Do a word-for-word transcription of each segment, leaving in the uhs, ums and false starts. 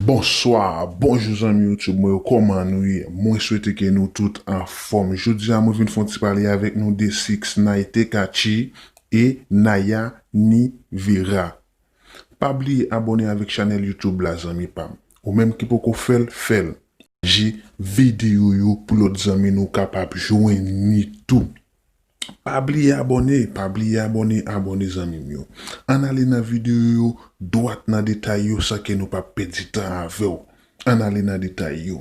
Bonswa, bonjou zanmi YouTube mwen yo, kòman nou ye? Mwen swete ke nou tout anfòm. Jodi a mwen vin fè yon ti pale avèk nou de Six Nine, Tekashi e Naya Nivera. Pa bliye abòne avèk chanèl YouTube la zanmi pa m. Ou menm ki poko fè l, fè l. Pataje videyo yo pou lòt zanmi nou kapab jwenn li tou. Pa bliye abòne, pa bliye abòne, abòne zanmi m yo. Ann ale nan videyo yo dwat nan detay yo san ke nou pa pèdi tan avè w. Ann ale nan detay yo.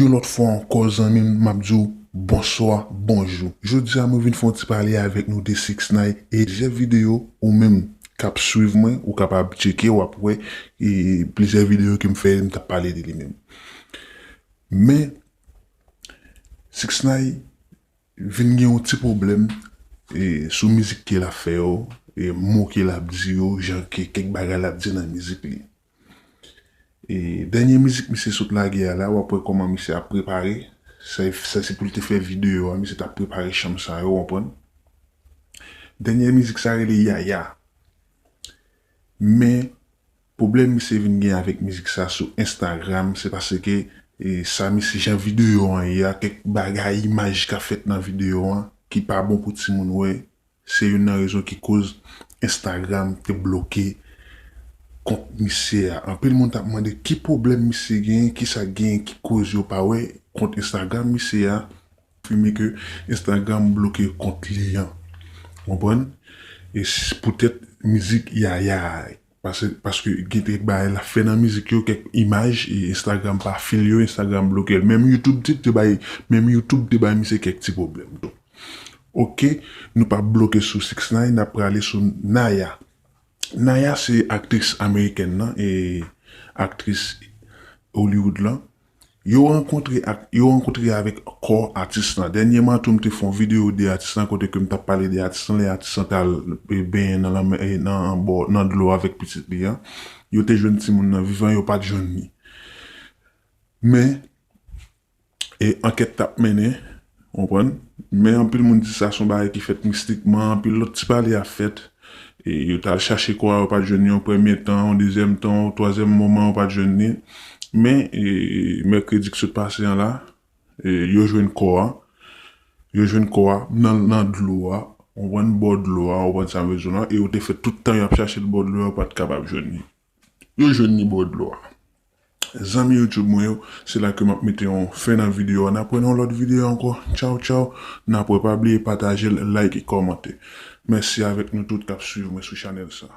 Yon lòt fwa ankò zanmi m, m ap di w bonswa, bonjou. Jodi a mwen vin fè yon ti pale avèk nou de Six Nine e plizyè videyo ou menm k ap swiv mwen, ou kapab tcheke, w ap wè e plizyè videyo ke m fè, m t ap pale de li menm. Men, Six Nine vin gen yon ti pwoblèm e sou mizik ke l ap fè yo, e mo ke l ap di yo, jan ke kèk bagay l ap di nan mizik li. E dènye mizik misye sot lage a la, w ap wè kòman misye ap prepare. Sa, sa se pou l te fè videyo a, misye t ap prepare chanm sa yo, w konprann? Dènye mizik sa rele Yaya. Men, pwoblèm misye vin gen avèk mizik sa sou Instagram, se paske e sa misye, jan videyo an ye a, kèk bagay, imaj k ap fèt nan videyo an ki pa bon pou timoun wè, se youn nan rezon ki koz Instagram te bloke kont misye a. Anpil moun t ap mande ki pwoblèm misye genyen, kisa k genyen ki koz yo pa wè kont Instagram misye a. Konfime ke Instagram bloke kont li an. Konprann? E s-, poutèt mizik Yaya a. Paske, paske gen kèk bagay l ap fè nan mizik yo, kèk imaj, e Instagram pa fil yo, Instagram bloke l. Menm YouTube ti te bay, menm YouTube te bay misye kèk ti pwoblèm tou. Oke, nou pa bloke sou Six Nine, n ap prale sou Naya. Naya se aktris amerikèn nan, e aktris Hollywood lan. Yo rankontre ak, yo rankontre avèk kò atis lan. Dènyèman tou, m te fè yon videyo de atis lan, kote ke m t ap pale de atis lan, lè atis lan t al, e, benyen nan lanmè, e, nan, bò, nan dlo avèk pitit li an. Yo te jwenn timoun nan vivan, yo pa t jwenn li. Men, e, ankèt t ap mennen, w konprann? Men anpil moun di sa se yon bagay ki fèt mistikman, anpil lòt ti pale ap fèt. E yo t al chache kò a, yo pa t jwenn li yon premye tan, yon dezyèm tan, yon twazyèm moman, yo pa t jwenn li. Men, e, mèkredi k sot pase an la, e, yo jwenn kò a. Yo jwenn kò a nan, nan dlo a, w konprann, bò dlo a, w konprann sa m vle di w la, e yo te fè tout tan y ap chache l bò dlo a, yo pa t kapab jwenn li. Yo jwenn li bò dlo a. Zanmi YouTube mwen yo, se la ke m ap mete yon fen nan videyo a. N ap wè nan yon lòt videyo ankò. Tchaw, tchaw. N ap wè, pa bliye pataje l, like e kòmante. Mèsi avèk nou tout k ap swiv mwen sou chanèl sa.